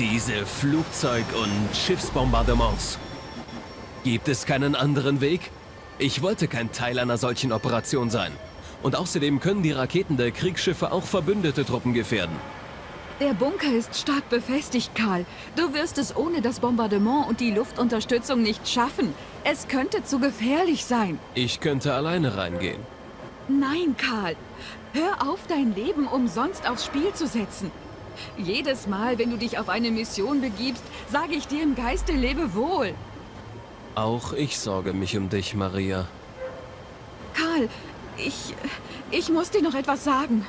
Diese Flugzeug- und Schiffsbombardements. Gibt es keinen anderen Weg? Ich wollte kein Teil einer solchen Operation sein. Und außerdem können die Raketen der Kriegsschiffe auch verbündete Truppen gefährden. Der Bunker ist stark befestigt, Karl. Du wirst es ohne das Bombardement und die Luftunterstützung nicht schaffen. Es könnte zu gefährlich sein. Ich könnte alleine reingehen. Nein, Karl. Hör auf, dein Leben umsonst aufs Spiel zu setzen. Jedes Mal, wenn du dich auf eine Mission begibst, sage ich dir im Geiste lebe wohl. Auch ich sorge mich um dich, Maria. Karl, ich muss dir noch etwas sagen.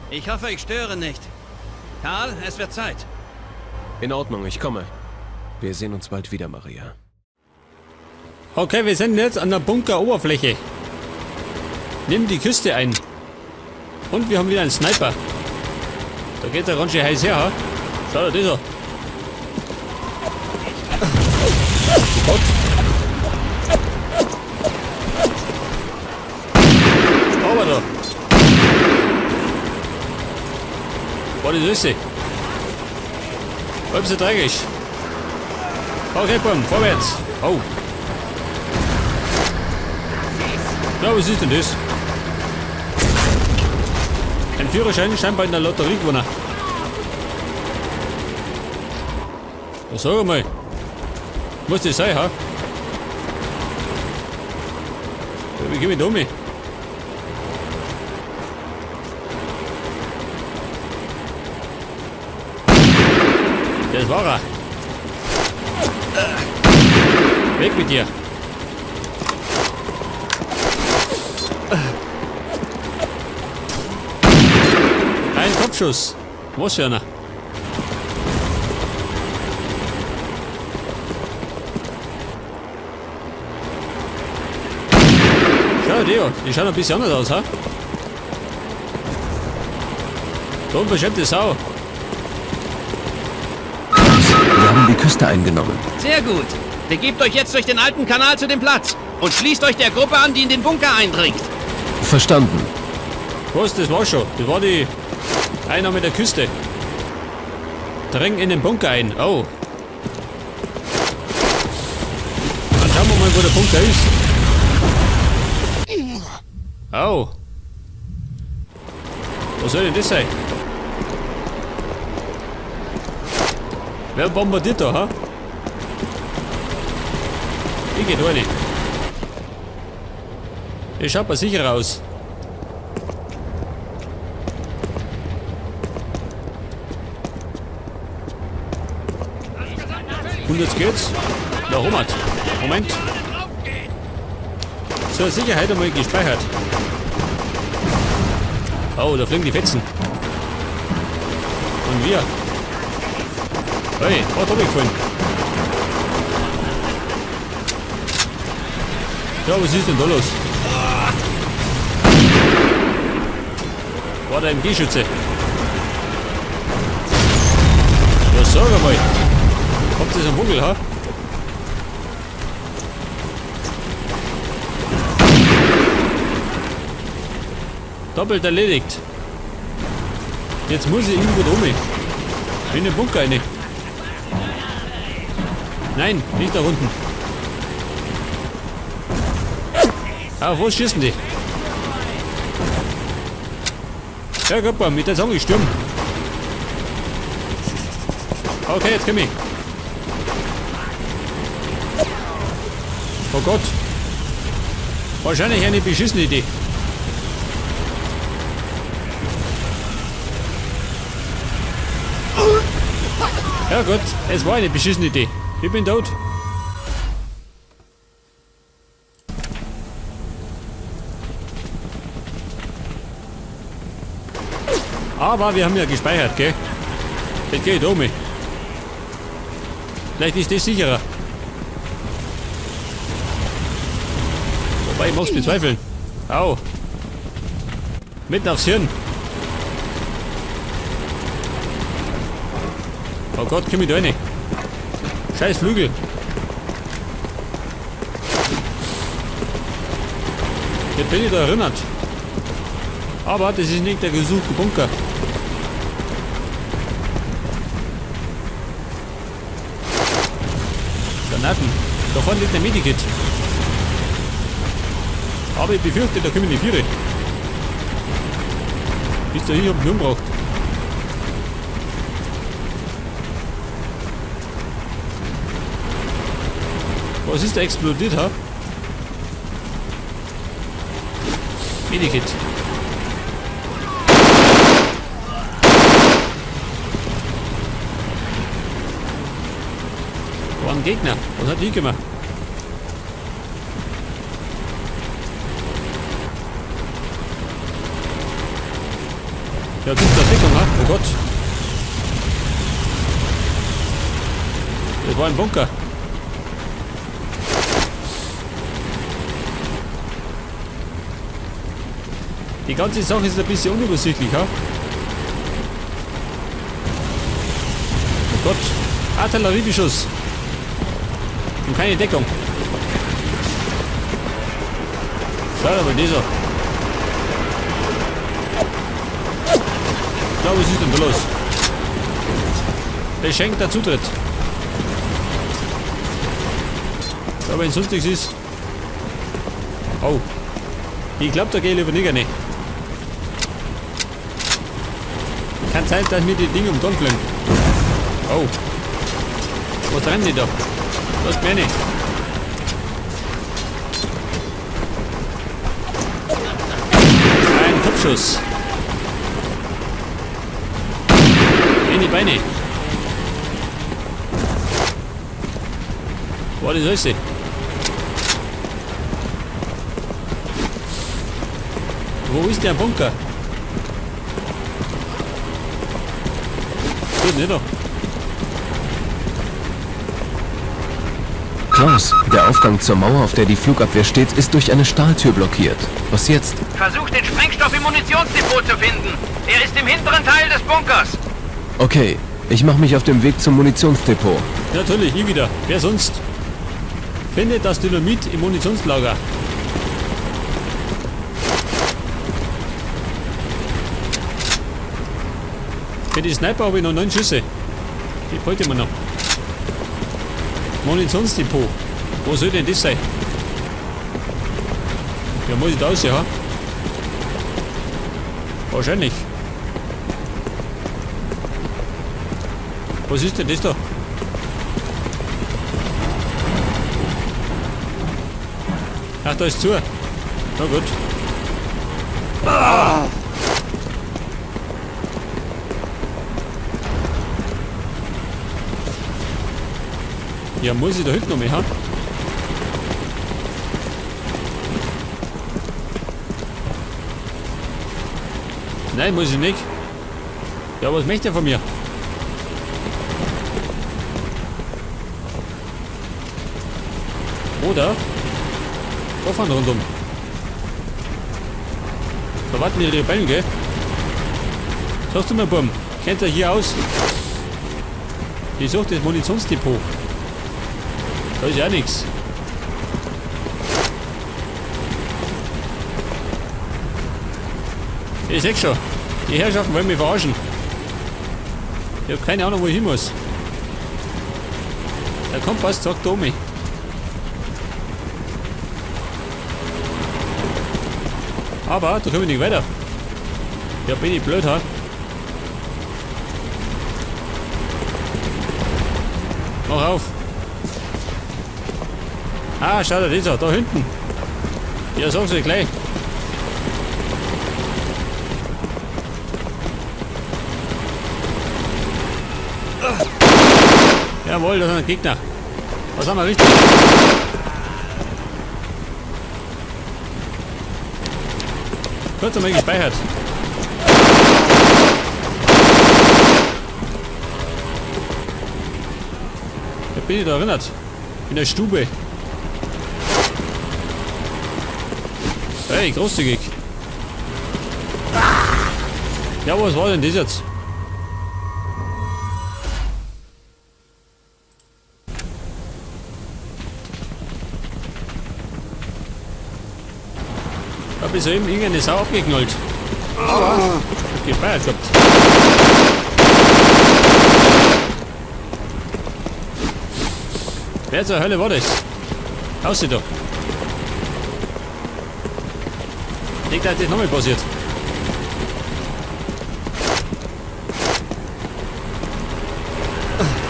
Ich hoffe, ich störe nicht. Karl, es wird Zeit. In Ordnung, ich komme. Wir sehen uns bald wieder, Maria. Okay, wir sind jetzt an der Bunkeroberfläche. Nimm die Küste ein. Und wir haben wieder einen Sniper. Da geht der ganz schön heiß her, ha? Schau dir das an. Oh Gott. Aber da. Boah, das ist sie. Halb so dreckig. Okay, Bumm, vorwärts. Oh. Ja, was ist denn das? Ein Führerschein scheinbar in der Lotterie gewonnen. Ja, sag mal. Muss das sein, ha? Ja, wie geh ich da um? Das war er. Weg mit dir. Ein Kopfschuss. Was für einer? Schau dir, die schauen ein bisschen anders aus, ha? Du unverschämte Sau. Wir haben die Küste eingenommen. Sehr gut. Begebt euch jetzt durch den alten Kanal zu dem Platz und schließt euch der Gruppe an, die in den Bunker eindringt. Verstanden. Was, das war schon. Das war die Einnahme der Küste. Dräng in den Bunker ein. Oh. Dann schauen wir mal, wo der Bunker ist. Au. Was soll denn das sein? Wer bombardiert da, ha? Ich geh da rein. Das schaut mal sicher aus. Und jetzt geht's. Na, Robert. Moment. Zur Sicherheit einmal gespeichert. Oh, da fliegen die Fetzen. Und wir. Hey, was hab ich gefunden? Ja, was ist denn da los? War der MG-Schütze? Ja, sag einmal. Habt ihr einen Vogel, ha? Doppelt erledigt. Jetzt muss ich irgendwo da rum. In den Bunker rein. Nein, nicht da unten. Auf was schießen die? Ja, guck mal, mit der Zange Sturm. Okay, jetzt komm ich. Oh Gott. Wahrscheinlich eine beschissene Idee. Ja gut, es war eine beschissene Idee. Ich bin tot. Aber wir haben ja gespeichert, gell? Das geht um. Vielleicht ist das sicherer. Wobei, ich mag's bezweifeln. Au. Mitten aufs Hirn. Oh Gott, komm ich da rein. Scheiß Flügel. Jetzt bin ich da erinnert. Aber das ist nicht der gesuchte Bunker. Granaten. Da vorne liegt ein Medikit. Aber ich befürchte, da kommen die Viere. Bis da hier hab ich mich umgebracht. Was ist da explodiert, ha? Medikit. War ein Gegner. Was hat die gemacht? Ja, gibt's da Deckung, ha? Oh Gott. Das war ein Bunker. Die ganze Sache ist ein bisschen unübersichtlich, ha? Oh Gott. Artilleriebeschuss. Und keine Deckung. Schau mal, dieser. Ich glaube, was ist denn da los? Beschenkter Zutritt. Ja, wenn sonst nichts ist. Oh. Ich glaub, da geh ich lieber nicht rein. Kann sein, dass mir die Dinge um den fliegen. Oh. Was rennen die da? Lass mich nicht. Ein Kopfschuss. In die Beine. Boah, das ist sie. Wo ist der Bunker? Steht nicht da. Klaus, der Aufgang zur Mauer, auf der die Flugabwehr steht, ist durch eine Stahltür blockiert. Was jetzt? Versuch den Sprengstoff im Munitionsdepot zu finden. Er ist im hinteren Teil des Bunkers. Okay, ich mache mich auf dem Weg zum Munitionsdepot. Natürlich, nie wieder. Wer sonst? Finde das Dynamit im Munitionslager. Für die Sniper habe ich noch 9 Schüsse. Die behalte ich mir noch. Munitionsdepot. Wo soll denn das sein? Ja, muss ich da raus, ja? Wahrscheinlich. Was ist denn das da? Ach, da ist zu. Na gut. Ah! Ja, muss ich da hinten noch mehr haben? Nein, muss ich nicht. Ja, was möchte er von mir? Oder? Da fahren rundum. Da warten die Rebellen, gell? Sagst du mal, Burm, kennt ihr hier aus? Ich suche das Munitionsdepot. Da ist ja nix. Ich seh schon, die Herrschaften wollen mich verarschen. Ich hab keine Ahnung, wo ich hin muss. Der Kompass sagt Domi. Aber da komme ich nicht weiter. Ja, bin ich blöd, ha? Mach auf. Ah, schau dir das an, da hinten. Ja, sag's euch gleich. Jawohl, das ist ein Gegner. Was haben wir richtig? Kurz einmal gespeichert. Da bin ich da erinnert. In der Stube. Hey, großzügig. Ja, was war denn das jetzt? habe ich soeben irgendeine Sau abgeknallt. Aber ich hab gespeichert gehabt. Wer zur Hölle war das? Aussieh da. Nicht, dass das nochmal passiert.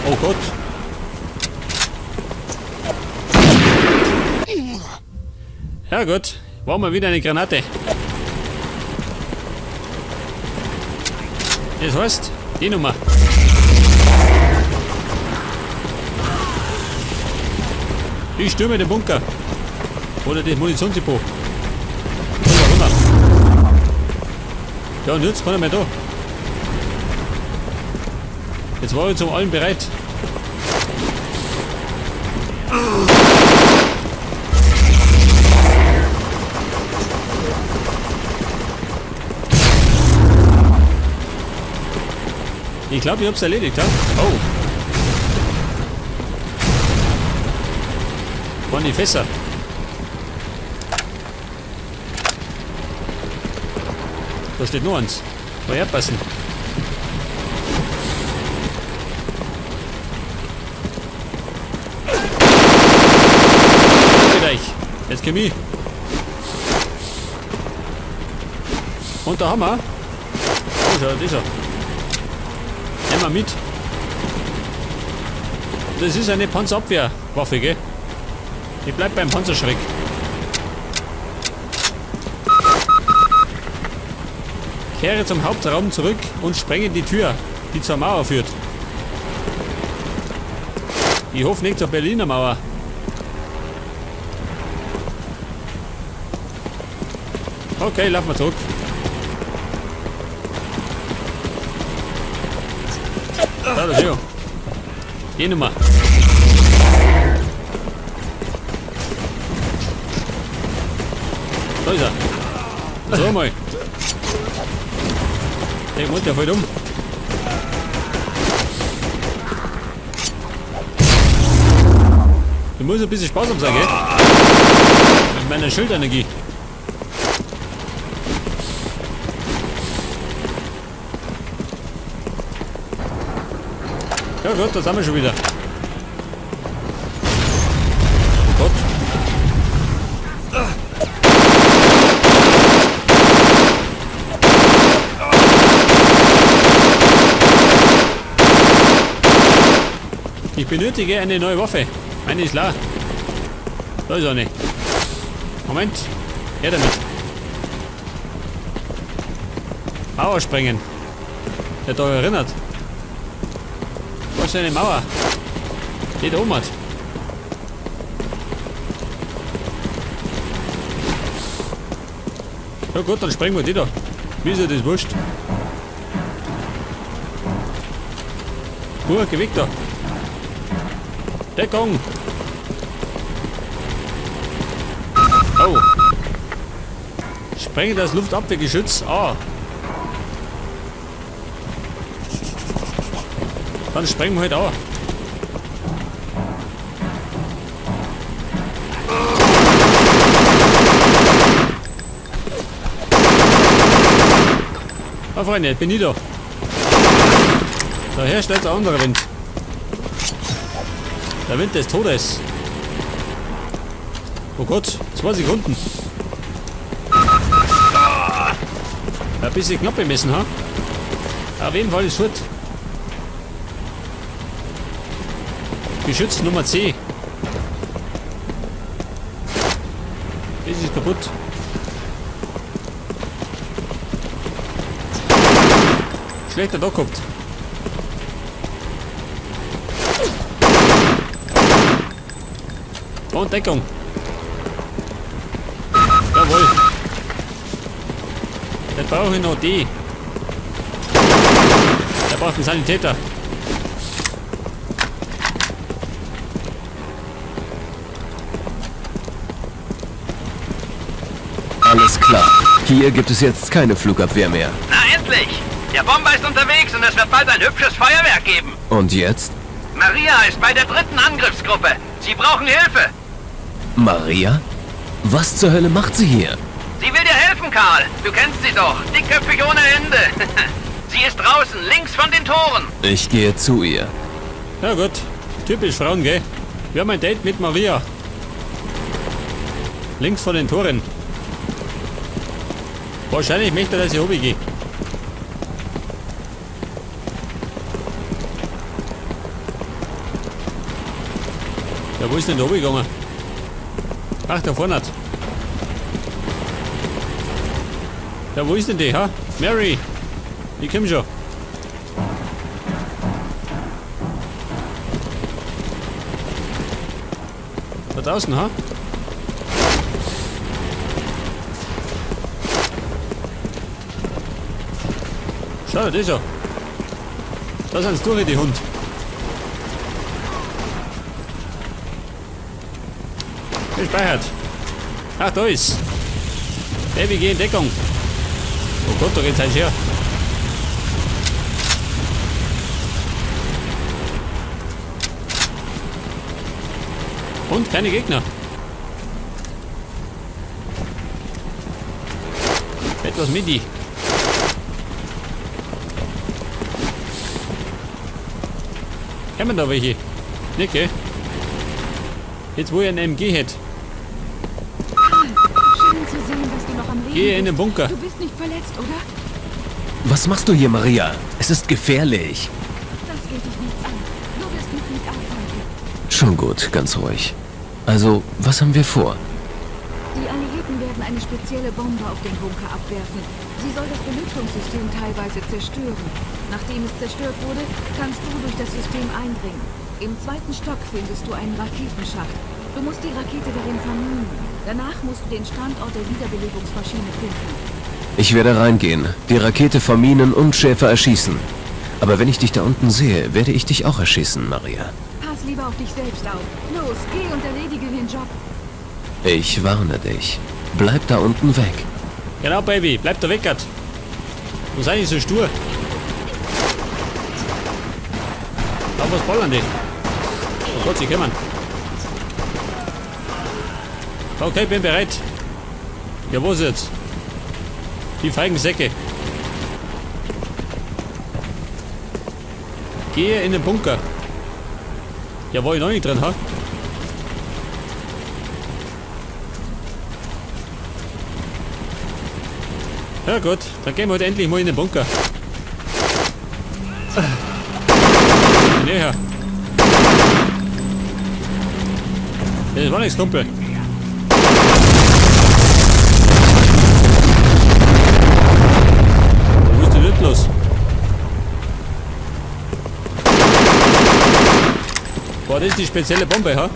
Oh Gott. Ja gut, war mal wieder eine Granate. Das heißt, die Nummer. Ich stürme den Bunker. Oder das Munitionsdepot. Runter, runter. Ja, und jetzt keiner mehr da. Jetzt war ich zum allen bereit. Ich glaube, ich hab's erledigt, ja? Oh. Waren die Fässer. Da steht nur eins. Mal herpassen. Danke euch. Jetzt komm ich. Und da haben wir. Oh, schau, das ist er. Nehmen wir mit. Das ist eine Panzerabwehrwaffe, gell? Ich bleib beim Panzerschreck. Kehre zum Hauptraum zurück und sprenge die Tür, die zur Mauer führt. Ich hoffe nicht zur Berliner Mauer. Okay, laufen wir zurück. Da, das ist ja. Die Nummer. Da ist er. So mal. Der wollte ja voll um. Ich muss ein bisschen sparsam sein, gell? Mit meiner Schildenergie. Ja gut, da sind wir schon wieder. Oh Gott. Ich benötige eine neue Waffe. Meine ist leer. Da ist eine. Moment. Her damit. Mauer sprengen. Der da erinnert. Was für eine Mauer? Die da oben hat. Ja gut, dann sprengen wir die da. Mir ist ja das wurscht. Gut, geh weg da. Deckung! Oh! Sprenge das Luftabwehrgeschütz. Ah! Dann sprengen wir halt auch. Ah, Freunde, jetzt bin ich da. Da herrscht jetzt ein anderer Wind. Der Wind des Todes. Oh Gott, 2 Sekunden. Ein bisschen knapp bemessen, ha? Auf jeden Fall ist fort. Geschütz Nummer C. Das ist kaputt. Schlechter Tag gehabt. Und Deckung. Jawohl. Dann brauche ich noch die. Der braucht einen Sanitäter. Alles klar. Hier gibt es jetzt keine Flugabwehr mehr. Na endlich! Der Bomber ist unterwegs und es wird bald ein hübsches Feuerwerk geben. Und jetzt? Maria ist bei der dritten Angriffsgruppe. Sie brauchen Hilfe. Maria? Was zur Hölle macht sie hier? Sie will dir helfen, Karl. Du kennst sie doch. Dickköpfig ohne Ende. Sie ist draußen, links von den Toren. Ich gehe zu ihr. Ja gut, typisch Frauen, gell? Wir haben ein Date mit Maria. Links von den Toren. Wahrscheinlich möchte er, dass ich runtergehe. Ja, wo ist denn der runtergegangen? Ach, da vorne. Ja, wo ist denn die, ha? Mary! Ich komm schon. Da draußen, ha? Schau, das ist ja. Da sind's durch, die Hund. Gespeichert. Ach, da ist. Baby, geh in Deckung. Oh Gott, da geht's heiß her. Und keine Gegner. Etwas Midi. Kommen da welche? Nicht, gell? Jetzt, wo ich einen MG hätte. Schön zu sehen, dass du noch am Leben Gehe in den bist. Bunker. Du bist nicht verletzt, oder? Was machst du hier, Maria? Es ist gefährlich. Das geht dich nichts an. Du wirst mich nicht aufhalten. Schon gut, ganz ruhig. Also, was haben wir vor? Die Alliierten werden eine spezielle Bombe auf den Bunker abwerfen. Sie soll das Belüftungssystem teilweise zerstören. Nachdem es zerstört wurde, kannst du durch das System eindringen. Im zweiten Stock findest du einen Raketenschacht. Du musst die Rakete darin verminen. Danach musst du den Standort der Wiederbelebungsmaschine finden. Ich werde reingehen, die Rakete verminen und Schäfer erschießen. Aber wenn ich dich da unten sehe, werde ich dich auch erschießen, Maria. Pass lieber auf dich selbst auf. Los, geh und erledige den Job. Ich warne dich. Bleib da unten weg. Genau, Baby, bleib da weg, Gott. Und sei nicht so stur. Da, was ballern die? Oh Gott, sie kommen. Okay, bin bereit. Ja, was jetzt? Die feigen Säcke. Gehe in den Bunker. Ja, war ich noch nicht drin, ha? Ja gut, dann gehen wir halt endlich mal in den Bunker. Näher. Das war nichts, Kumpel. Wo ist denn das los? Boah, das ist die spezielle Bombe, ha?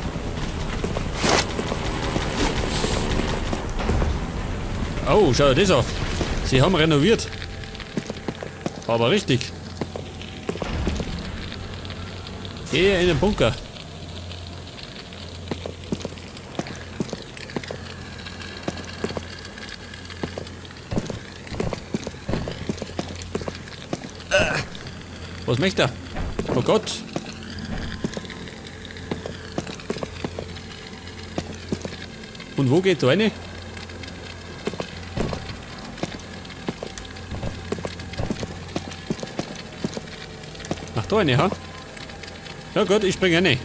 Oh, schau dir das an. Sie haben renoviert. Aber richtig. Gehe in den Bunker. Was möchte er? Oh Gott. Und wo geht da rein? Ach, da rein, ha? Ja gut, ich spring rein.